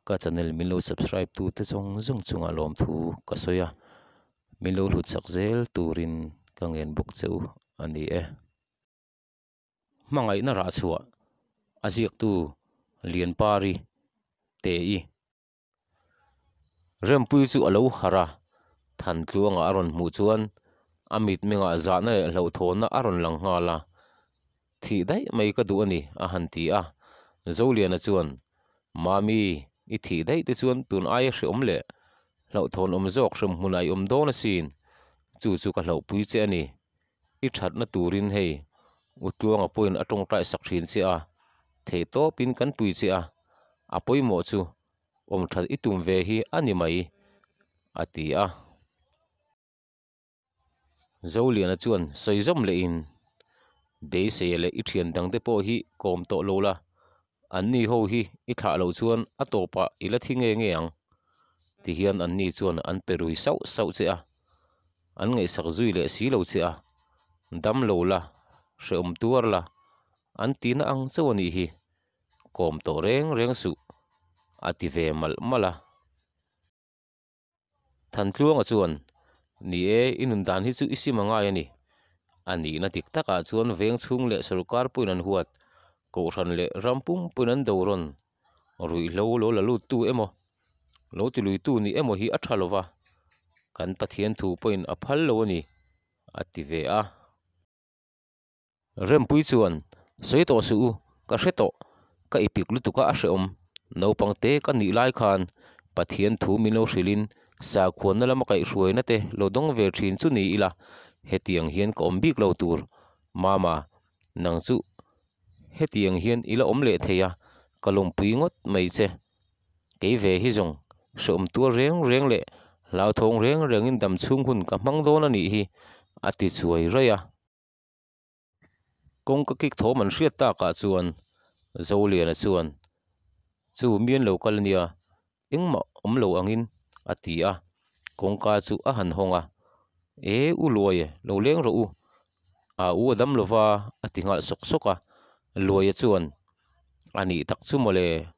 Ka channel min lo subscribe tu te zawng zawng chungah lawmthu ka sawi a, min lo hlut chak zel turin ka ngen bawk che u a ni e. Hmangaihna rah chhuah a ziaktu Lianpari Te-i. Rempui chu a lo harh a, Thantluanga a rawn hmuh chuan a mitmengah zahna leh hlauhthawnna a rawn lang nghal a, Thih daih mai ka duh a ni, a han ti a. Zoliana chuan, Mami, i thih daih te chuan tun aia hreawm leh hlauhthawn awm zawk hrem hmunah i awm dawn asin, chu chu ka hlauhpui che a ni. I thatna turin hei Utluanga pawhin a tawngtai sak thin che a, theihtawpin kan pui che a, a pawimawh chu awm that i tum ve hi a ni mai, a ti a. Zoliana chuan sawi zawm lehin, Beiseia leh i thian dangte pawh hi kawm tawh lo la, anni ho hi i thlah loh chuan a tawpah i la thi nge nge ang, tihian anni chuan an pe rui sauh sauh che a, an ngaihsak zui leh si lo che a, dam lo la, hrehawm tuar la, an tihna ang chauh a nih hi. Kawm tawh reng reng suh, a ti ve malh malh a. Thantluanga chuan, Ni e, i nun dan hi chu i sim a ngai a ni. A nihna dik takah chuan veng chhung leh sorkar pawhin an huat, kohhran leh ram pum pawhin an do rawn. Ruihhlo lo la luttu emaw, lo tiluitu ni emaw hi a tha lo va, kan Pathian thu pawhin a phal lo a ni, a ti ve a. Rempui chuan, Sawi tawh suh u, ka hre tawh, ka ipik lutuk a a hrehawm. Naupang te ka nih lai khan Pathian thu min lo hrilhin sakhuanna lama kaihhruaina te lo dawng ve thin chu ni ila, hetiang hian ka awm bik lo tur. Mama, nang chu hetiang hian i la awm leh thei a, ka lawmpui ngawt mai che. Kei ve hi zawng hrehawm tuar reng reng leh hlauthawng reng rengin dam chhung hun ka hmang dawn a nih hi, a ti chuai raih a. Kawngka kik thawm an hriat takah chuan Zoliana chuan, Chu mian lo kal ania, engmah awm lo angin a ti a, kawngka chu a han hawng a, E u Luaia lo leng rawh u, a u a dam lova a ti nghal sawk sawk a, Luaia chuan, A nih tak chu mawle,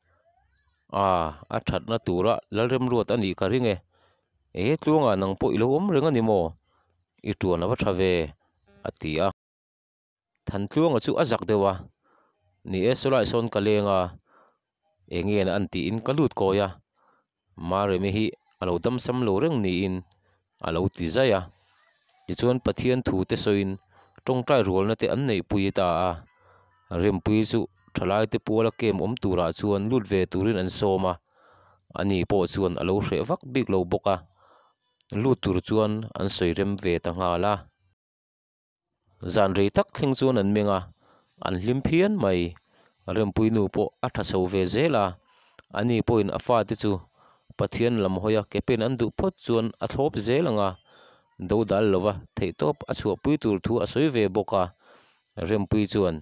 a a thatna tura Lalremruat a nih ka ring e, e Tluanga nang pawh i lo awm reng a ni maw? I tuan a va tha ve, a ti a. Thantluanga chu a zak deuh a, Ni e, sawlai sawn ka leng a, eng nge an tiin ka lut kawi a, Maremi hi a lo damsam lo reng niin a lo ti zai a. Tichuan Pathian thu te sawiin tawngtai rualna te an neihpui ta a, Rempuii chu thalaite puala kem awm turah chuan lut ve turin an sawm a, ani pawh chuan a lo hreh vak bik lo bawk a. Lut tur chuan an sawi rem ve ta nghal a. Zan rei tak thleng chuan an meng a, an hlim phian mai. Rempui nu pawh a tha chho ve zel a, ani pawhin a fate chu Pathian lam hawia ke pen an duh phawt chuan a thlawp zel ang a, do dal lova theihtawp a chhuahpui tur thu a sawi ve bawk a. Rempui chuan,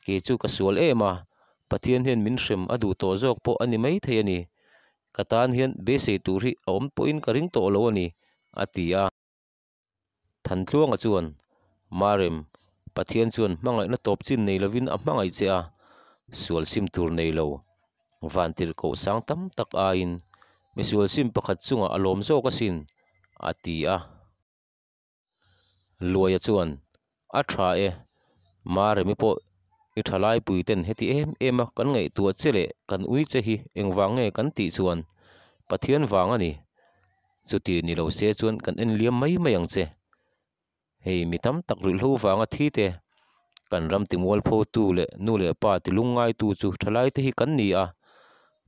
Kei chu ka sual em a, Pathian hian min hrem a duh tawh zawk pawh a ni maithei a ni. Ka tan hian beisei tur hi a awm pawhin ka ring tawh lo a ni, a ti a. Thantluanga chuan, Marem, Pathian chuan hmangaihna tawp chin nei lovin a hmangaih che a, sual sim tur nei lo. Vantirh koh sang tam tak aiin misual sim pakhat chungah a lawm zawk asin, a ti a. Luaia chuan, A tha e, Maremi pawh i tha laipui ten heti em em a kan ngaihtuah che leh kan ui che hi engvang nge kan tih chuan Pathian vang a ni. Chuti ni lo se chuan kan en liam mai mai ang che. Hei mi tam tak ruihhlo vanga thi te, kan ram timualpho tu leh nu leh pa ti lungngai tu chu thalai te hi kan ni a,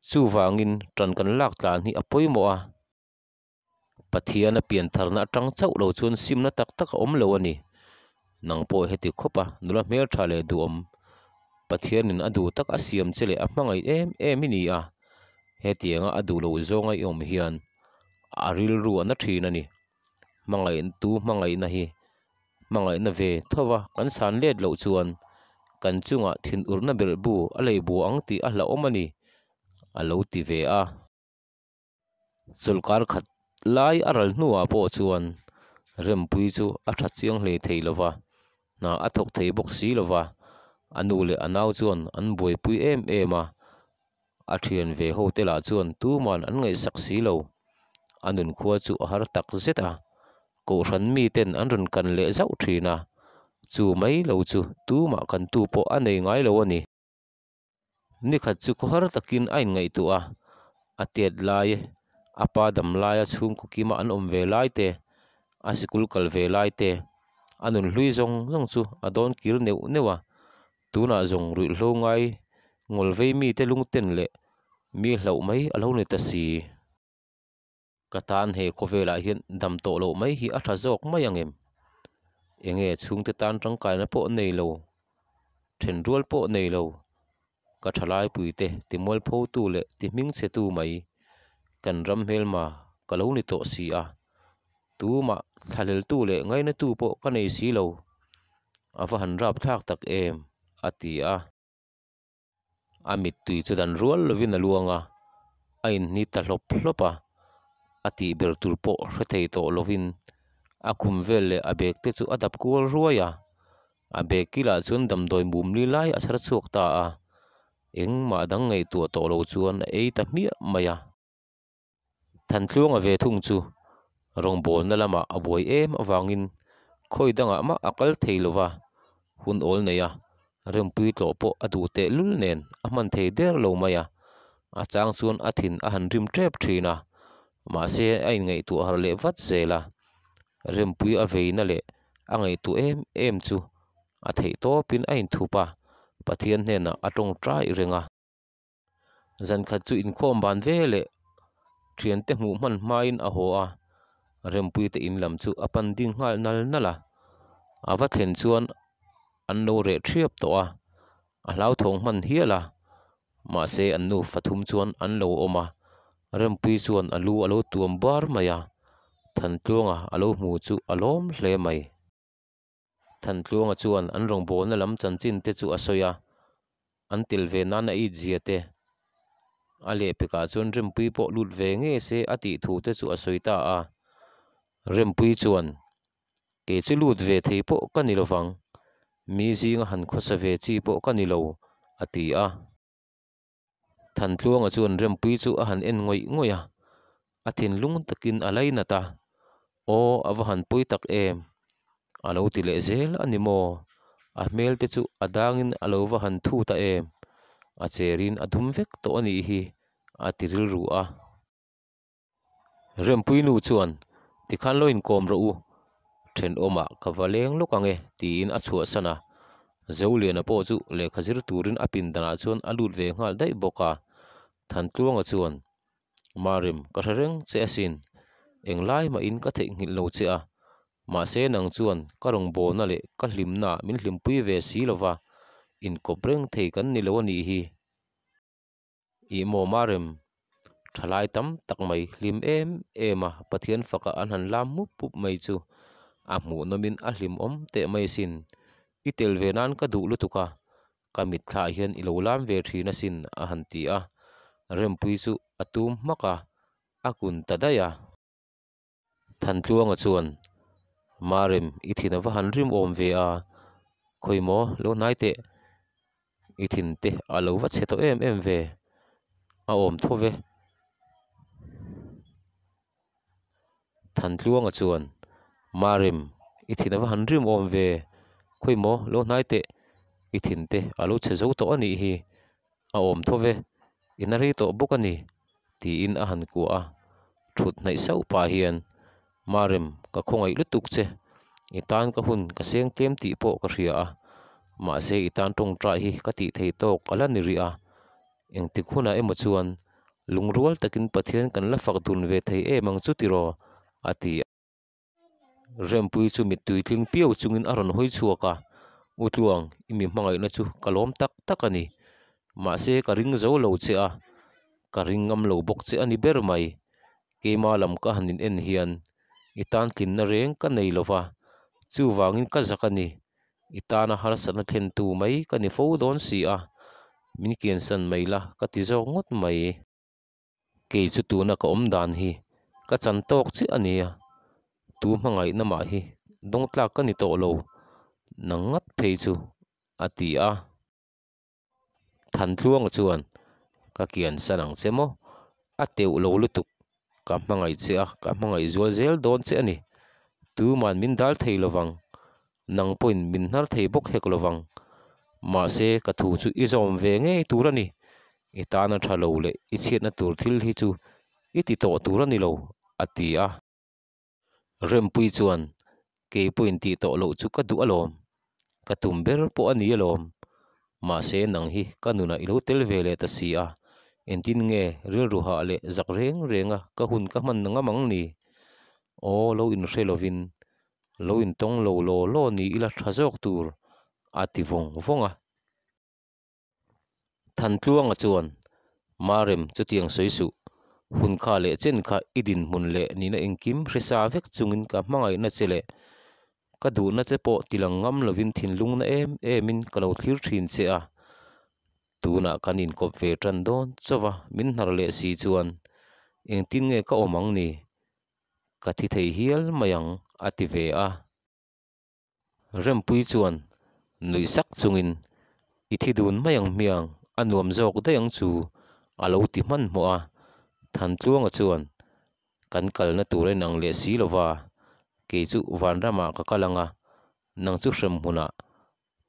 chuvangin tan kan lak tlan hi a pawimawh a. Pathian a pian tharna atang chauh lo chuan simna tak tak a awm lo a ni. Nang pawh heti khawp a, nula hmeltha leh duhawm. Pathianin a duh tak a siam che leh a hmangaih em em i ni a, hetianga a duh loh zawnga i awm hian a rilru a na thin a ni. Hmangaihtu hmangaihna hi hmangaihna ve tho va kan san let loh chuan kan chungah thinurna belhbu a lei bu ang tih a hlauhawm a ni, a lo ti ve a. Chawlhkar khat lai a ral hnuah pawh chuan Rempui chu a tha chiang hlei thei lo va, hna a thawk thei bawk si lo va, a nu leh a nau chuan an buaipui em em a. A thian ve ho te lah chuan tuman an ngaihsak si lo. A nun khua chu a har tak zet a, kohhran miten an rawn kan leh zauh thin a, chu mai lo chu tumah kantu pawh a nei ngai lo a ni. Nikhat chu khawhar takin a inngaihtuah a, a tet lai, a pa dam laia chhungkaw kima an awm ve lai te, a sikul kal ve lai te, a nun hlui zawng zawng chu a dawn kir neuh neuh a, tunah zawng ruihhlo ngai ngawlvei mite lungten leh mi hlauh mai a lo ni ta si. Ka tan he khawvelah hian dam tawh loh mai hi a tha zawk mai ang em? Enge chhungte tan tangkaina pawh nei lo, then rual pawh nei lo, ka thalaipuite timualphotu leh tihmingchhetu mai kan ram hmelma ka lo ni tawh si a, tumah thlahleltu leh ngainatu pawh ka nei si lo, a va han rapthlak tak em? a ti a. A mittui chu dan rual lovin a luang a, a inhni ta hlawp hlawp a, a tih ber tur pawh hre thei tawh lovin a khum vel leh a bag te chu a dap kual ruai a, a bag kilah chuan damdawi mum li lai a chhar chhuak ta a, engmah dang ngaihtuah tawh lo chuan a ei ta hmiah mai a. Thantluanga ve thung chu rawngbawlna lamah a buai em avangin khawi dangah mah a kal thei lo va, hun awl nei a, rempui tlawh pawh a duh tehlul nen a hman thei der lo mai a, a chang chuan a thin a han rim tep thin a, mahse a inngaihtuah harh leh vat zel a, rempui a veina leh a ngaihtuah em em chu a theih tawpin a inthup a, Pathian hnenah a tawngtai reng a. Zan khat chu inkhawm ban ve leh thiante hmuh hman hmain a haw a, Rempuite in lam chu a pan ding nghal nal nal a, a va thlen chuan an lo reh thiap tawh a, a hlauthawng hman hial a, mahse an nu fathum chuan an lo awm a, Rempui chuan a lu a lo tuam bar mai a, Thantluanga a lo hmu chu a lawm hle mai. Thantluanga chuan an rawngbawlna lam chanchin te chu a sawi a, an tel ve nan a it zia te, a lehpekah chuan Rempui pawh lut ve nge se a tih thu te chu a sawi ta a. Rempui chuan, Kei chu lut ve thei pawh ka ni lovang, mi zinga han khawsa ve chi pawh ka ni lo, a ti a. Thantluanga chuan Rempui chu a han en ngawih ngawih a, a thinlung takin a lainat a, Aw a va han pawi tak em? A lo ti leh zel a ni maw? A hmel te chu a dangin a lo va han thu ta em? A cherin a dum vek tawh a nih hi, a ti rilru a. Rempui nu chuan, Tikhan lo inkawm rawh u, thenawmah ka va leng lawk ang e, tiin a chhuahsan a. Zoliana pawh chu lehkha zir turin a pindanah chuan a lut ve nghal daih bawk a. Thantluanga chuan, Marim, ka hre reng che asin, englai mahin ka theihnghilh lo che a, mahse nang chuan ka rawngbawlna leh ka hlimnaah min hlimpui ve si lo va, inkawp reng thei kan ni lo a nih hi. Ih maw Marem, thalai tam tak mai hlim em em a Pathian faka an han lam mup mup mai chu a hmuhnawmin a hlimawm teh mai asin. I tel ve nan ka duh lutuk a, ka mitthla hian i lo lam ve thin asin a han ti a, Rempui chu a tum hmak a, a kun ta daih a. Thantluanga chuan, Marem, i thin a va han rim awm ve a, khawi maw lo hnai teh, i thin te a lo va chhe tawh em em ve, a awm tho ve. Thantluanga chuan, Marem, i thin a va han rim awm ve, khawi maw lo hnai teh, i thin te a lo chhe zo tawh a nih hi, a awm tho ve, i na rei tawh bawk a ni, tiin a han kuah a, thut hnaih sauh pah hian, Marem, ka khawngaih lutuk che, i tan ka hun ka seng tlem tih pawh ka hria a, mahse i tan tawngtai hi ka tih thei tawk a la ni rih a, engtik hunah emaw chuan lungrual takin Pathian kan la fak dun ve thei em ang chu tiraw? a ti a. Rempui chu mittui tling piau chungin a rawn hawi chhuak a, U Tluang, i mi hmangaihna chu ka lawm tak tak a ni. Mahse ka ring zo lo che a, ka ring ngam lo bawk che a ni ber mai. Keima lam ka han in en hian i tan tlinna reng ka nei lo va, chuvangin ka zak a ni. I tana harsatna thlentu mai ka ni fo dawn si a, min kiansan mai la ka ti zawk ngawt mai. Kei chu tuna ka awm dan hi ka chan tawk chiah a nia, tu hmangaihna mah hi dawng tlak ka ni tawh lo, nang ngat phei chu, a ti a. Thantluanga chuan, Ka kian san ang che maw? A teuh lo lutuk. Ka hmangaih che a, ka hmangaih zual zel dawn che a ni. Tuman min dal thei lovang. Nang pawhin min hnar thei bawk hek lovang. Mahse, ka thu chu i zawm ve ngei tur a ni. I tana tha lo leh i chhiatna tur thil hi chu i ti tawh tur a ni lo, a ti a. Rempuii chuan, Kei pawhin tih tawh loh chu ka duh alawm. Ka tum ber pawh a ni alawm. Mahse, nang hi ka nunah i lo tel ve leh ta si a, engtin nge rilru hah leh zak reng renga ka hun ka hman ngam ang ni? Aw, lo inhre lovin, lo intawng lo law law ni ila tha zawk tur, a ti vawng vawng a. Thantluanga chuan, Marem, chutiang sawi suh. Hun kha leh chen kha i dinhmun leh nihna engkim hresa vek chungin ka hmangaihna che leh ka duhna che pawh tilang ngam lovin thinlungna em emin ka lo thlir thin che a. Tunah kan inkawp ve tan dawn chauh a, min hnar leh si chuan engtin nge ka awm ang ni? Ka thi thei hial mai ang, a ti ve a. Rempuii chuan nuih sak chungin, I thi dun mai ang hmiang, a nuam zawk daih ang chu, a lo ti hmanhmawh a. Thantluanga chuan, Kan kalna tur a inang leh si lova, kei chu vanramah ka kal ang a, nang chu hremhmunah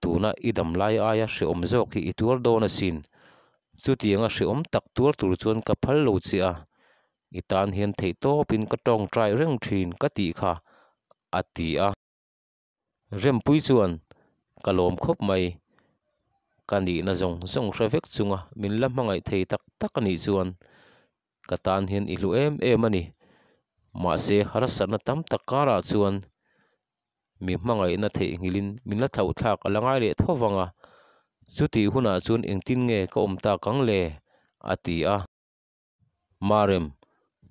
tuna i dam lai aia hrehawm zawk hi i tuar dawn asin. Chutianga hrehawm tak tuar tur chuan ka phal lo che a, i tan hian theihtawpin ka tawngtai reng thin ka tih kha, a ti a. Rempuii chuan, Ka lawm khawp mai. Ka nihna zawng zawng hre vek chunga min la hmangaih thei tak tak a nih chuan ka tan hian i hlu em em a ni. Mahse, harsatna tam tak karah chuan mi hmangaihna theihnghilhin min la thlauhthlak a la ngai leh tho vang a, chutih hunah chuan engtin nge ka awm tak ang le? a ti a. Marem,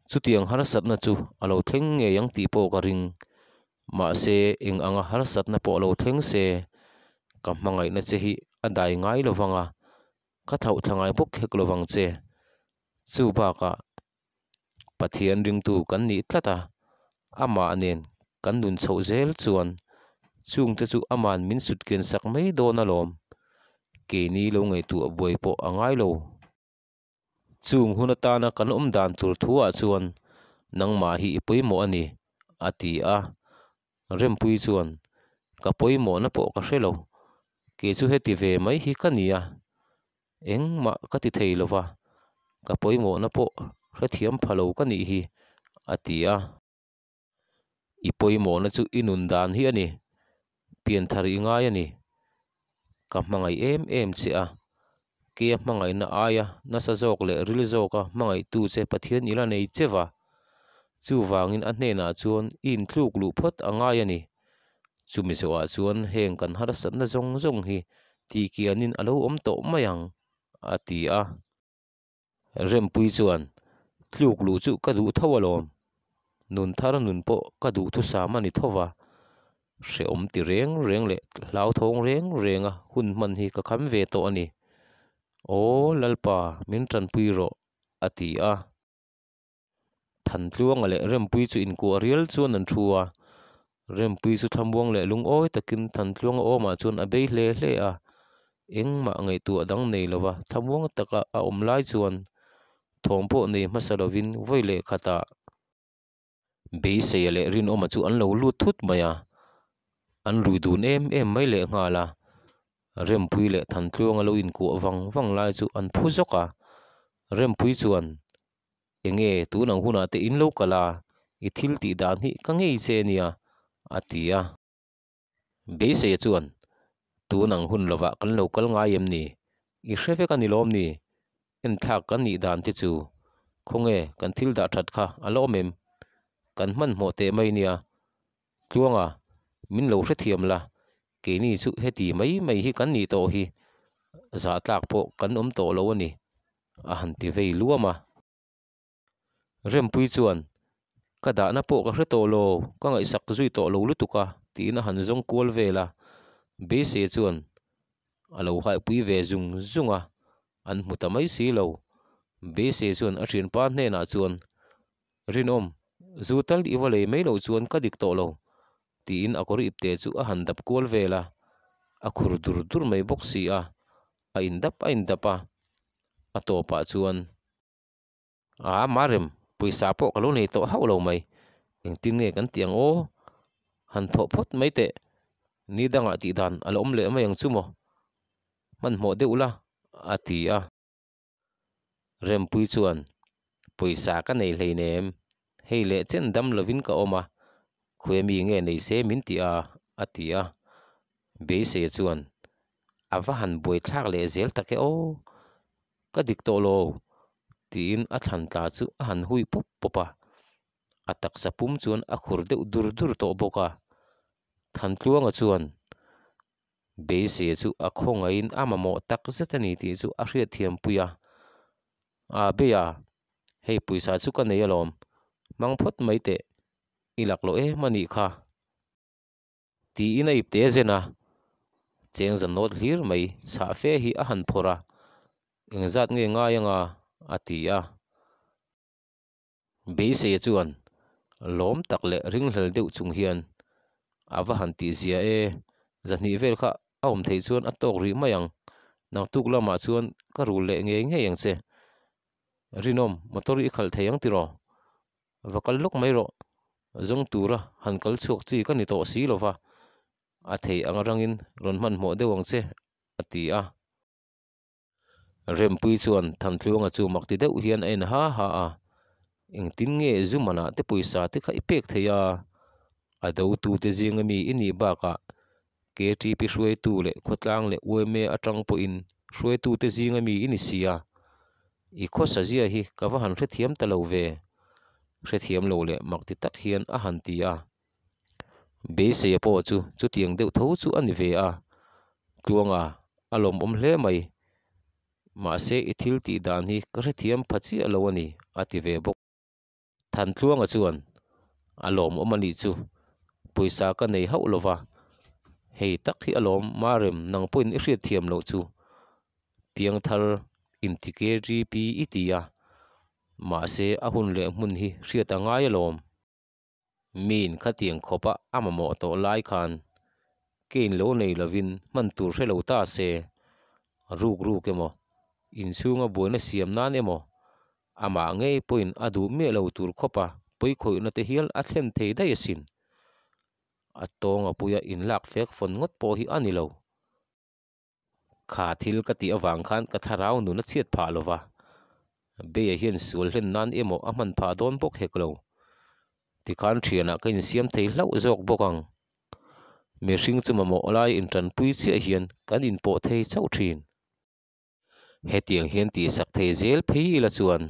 chutiang harsatna chu a lo thleng ngei ang tih pawh ka ring. Mahse, eng anga harsatna pawh a lo thleng se, ka hmangaihna che hi a dai ngai lo vang a, ka thlauhthla ngai bawk hek lo vang che. Chu bakah, Pathian ringtu kan nih tlat a, amah nen kan nun chhoh zel chuan chungte chu aman min sutkian sak mai dawn alawm. Keini lo ngaihtuah buai pawh a ngai lo. Chung hun atana kan awm dan tur thuah chuan nangmah hi i pawimawh a ni, a ti a. Rempuii chuan, Ka pawimawhna pawh ka hre lo, kei chu heti ve mai hi ka ni a, engmah ka ti thei lo va, ka pawimawhna pawh hrethiam pha lo ka nih hi, a ti a. I pawimawhna chu i nun dan hi a ni, pianthar i ngai a ni. Ka hmangaih em em che a, keia hmangaihna aia nasa zawk leh ril zawka hmangaihtu che Pathian i la nei che va. Chuvangin a hnenah chuan i intluk luh phawt a ngai a ni. Chumi zawhah chuan heng kan harsatna zawng zawng hi tihkianin a lo awm tawh mai ang, a ti a. Rempuii chuan, Tluk luh chu ka duh tho alawm. Nun thar nun pawh ka duh thusam a ni tho va. Hrehawm ti reng reng leh hlauthawng reng renga hun hman hi ka kham ve tawh a ni. Aw Lalpa, min tanpui rawh, a ti a. Thantluanga leh Rempuii chu inkuah rial chuan an thu a. Rempuii chu thlamuang leh lungawi takin Thantluanga awmah chuan a bei hle hle a. Engmah ngaihtuah dang nei lova thlamuang taka a awm lai chuan thawm pawh nei hmasa lovin vawi leh khatah Beiseia leh Rinawma chu an lo lut thut mai a. An rui dun em em mai leh nghal a. Rempuii leh Thantluanga lo inkuah vang vang lai chu an phu zawk a. Rempuii chuan Enge tun ang hunah te in lo kal a, i thil tih dan hi ka ngei che nia, a ti a. Beiseia chuan, Tun ang hun lovah kan lo kal ngai em ni? I hre vek a ni lawm ni? Enthlak kan nih dan te chu khawnge kan thil dah that kha a la awm em? Kan hmanhmawh teh mai nia. Tluanga, min lo hrethiam la, keini chu heti mai mai hi kan nih tawh hi, zahtlak pawh kan awm tawh lo a ni, a han ti vei luam a. Rempuii chuan, Ka dahna pawh ka hre tawh lo, ka ngaihsak zui tawh lo lutuk a, tiin a han zawng kual vel a. Beisei chuan a lo haihpui ve zung zung a, an hmu ta mai si lo. Beisei chuan a thianpa hnenah chuan, Rinawm, zu tal i va lei mai loh chuan ka dik tawh lo, tiin a kawr ipte chu a han dap kual vel a, a khur dur dur mai bawk si a, a indap a indap a. A tawpah chuan, A, Marem, pawisa pawh ka lo nei tawh hauh lo mai. Engtin nge kan tih ang aw? Han thawh phawt mai teh. Ni dangah tih dan a la awm leh mai ang chu maw? Hmanhmawh deuh la, a ti a. Rempui chuan, Pawisa ka nei hleinem, hei leh chen dam lovin ka awm a, khawi mi nge nei se min ti a, a ti a. Beiseia chuan, A va han buaithlak leh zel tak e aw, ka dik tawh lo, tiin a thlan tla chu a han hui pawp pawp a. A taksa pum chuan a khur deuh dur dur tawh bawk a. Thantluanga chuan, Beiseia chu a khawngaihin a mamawh tak zet a ni tih chu a hriatthiam pui a. A bei a, hei pawisa chu ka nei alawm, hmang phawt mai teh, i lak loh em a nih kha. Tiin a ipte zen a, cheng za nawt hlir mai chhah fe hi a han phawrh a, engzat nge ngai anga a ti a. Beiseia chuan lawm tak leh ringhlel deuh chung hian a va han tih zia e, zahnih vel kha a awm theih chuan a tawk rih mai ang, naktuk lamah chuan ka rul leh ngei ngei ang che. Rinawm, motor i khalh thei ang tiraw? Va kal lawk mai rawh, zawng tura han kal chhuak chi ka ni tawh si lova, a thei ang rangin rawn hmanhmawh deuh ang che, a ti a. Rempui chuan Thantluanga chu mak ti deuh hian a en ha ha a, Engtin nge zu manah te pawisa te kha i pek thei a? A dotute zinga mi i nih bakah KTP hruaitu leh khawtlang leh yma atang pawhin hruaitute zinga mi i ni si a, i khawsa zia hi ka va han hrethiam ta lo ve, hrethiam lo leh mak ti tak hian a han ti a. Beiseia pawh chu chutiang deuh tho chu a ni ve a, Tluanga a lawmawm hle mai. Mahse i thil tih dan hi ka hrethiam pha chiah lo a ni, a ti ve bawk. Thantluanga chuan, A lawmawm a nih chu, pawisa ka nei hauh lo va, hei tak hi a lawm Marem nang pawhin i hriatthiam loh chu, Piangthar inti KGP i ti a, mahse a hun leh hmun hi hriat a ngai alawm. Miin khatiang khawpa a mamawh tawh lai khan kein lo nei lovin hman tur hre lo ta se, ruk ruk emaw, inchhunga buaina siam nan emaw, amah ngei pawhin a duh miah lo tur khawpa pawikhawihna te hial a thlen thei daih asin. A tawng a puia inlak fek fawn ngawt pawh hi a ni lo. Kha thil ka tih avang khan ka thlarau nun a chhiat phah lo va, Beia hian sual hlen nan emaw a hman phah dawn bawk hek lo. Tikhan thianah ka insiam thei hlauh zawk bawk ang. Mihring chu mamawh lai intanpui chiah hian kan inpawh thei chauh thin. Hetiang hian tihsak thei zel phei ila chuan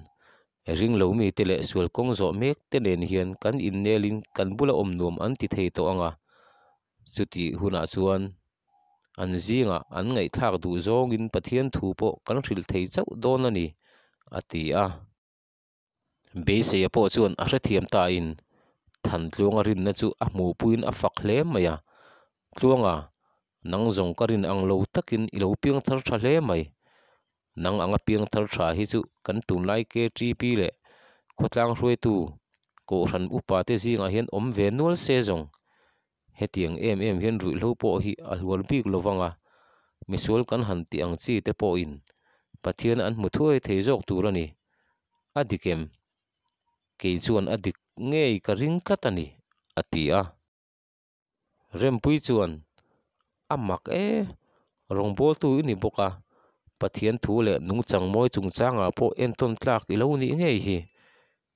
ringlo mite leh sual kawng zawh mek te nen hian kan innelin kan bula awm nuam an ti thei tawh ang a, chutih hunah chuan an zingah an ngaihthlak duh zawngin Pathian thu pawh kan hrilh thei chauh dawn a ni, a ti a. Beiseia pawh chuan a hrethiam tain Thantluanga rinna chu a hmuhpuiin a fak hle mai a, Tluanga, nang zawng ka rin ang lo takin i lo piangthar tha hle mai. Nang anga piangthar tha hi chu kan tunlai KTP leh khawtlang hruaitu Kohhran upa te zingah hian awm ve nual se zawng. Hetiang em em hian ruihhlo pawh hi a hluar bik lo vang a, misual kan han tih ang chi te pawhin Pathian an hmu thuai thei zawk tur a ni. A dik em? Kei chuan a dik ngei ka ring tlat a ni, a ti a. Rempui chuan, A mak e, rawngbawltu i ni bawk a, Pathian thu leh nungchang mawi chungchangah pawh entawn tlak i lo nih ngei hi.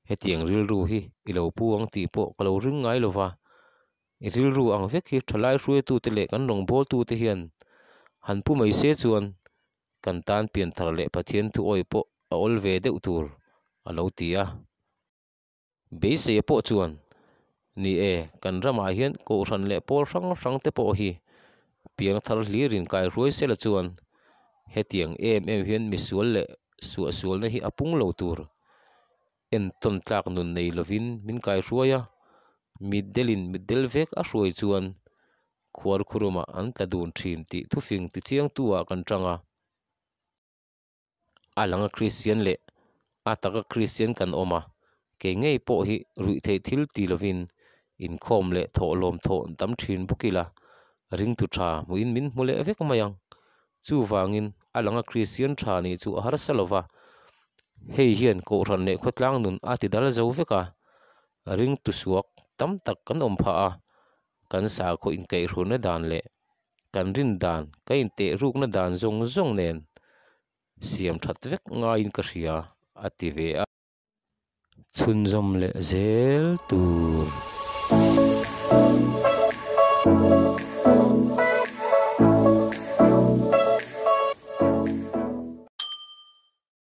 Hetiang rilru hi i lo pu ang tih pawh ka lo ring ngai lo va, i rilru ang vek hi thalai hruaitute leh kan rawngbawltute hian han pu mai se chuan kan tan pianthar leh Pathian thu awi pawh a awl ve deuh tur a lo ti a. Beiseia pawh chuan, Ni e, kan ramah hian Kohhran leh pawl hrang hrang te pawh hi piangthar hlirin kaihruai sela chuan hetiang em em hian misual leh suahsualna hi a pung lo tur. Entawn tlak nun nei lovin min kaihruai a, mitdelin mitdel vek a hruai chuan khuarkhurumah an tla dun thin tih thufing tichiangtu ah kan tang a. A langa Kristian leh a taka Kristian kan awm a, kei ngei pawh hi ruih theih thil ti lovin inkhawm leh thawhlawm thawh tam thin bawk ila, ringtu tha hmuhin min hmu leh vek mai ang. Chuvangin a langa Kristian tha nih chu a harsa lo va. Hei hian kohhran leh khawtlang nun a ti dal zo vek a, ringtu suak tam tak kan awm phah a, kan sakhaw inkaihhruaina dan leh kan rin dan, kan intehrukna dan zawng zawng nen siam that vek ngaiin ka hria, a ti ve a. Chhunzawm leh zel tur.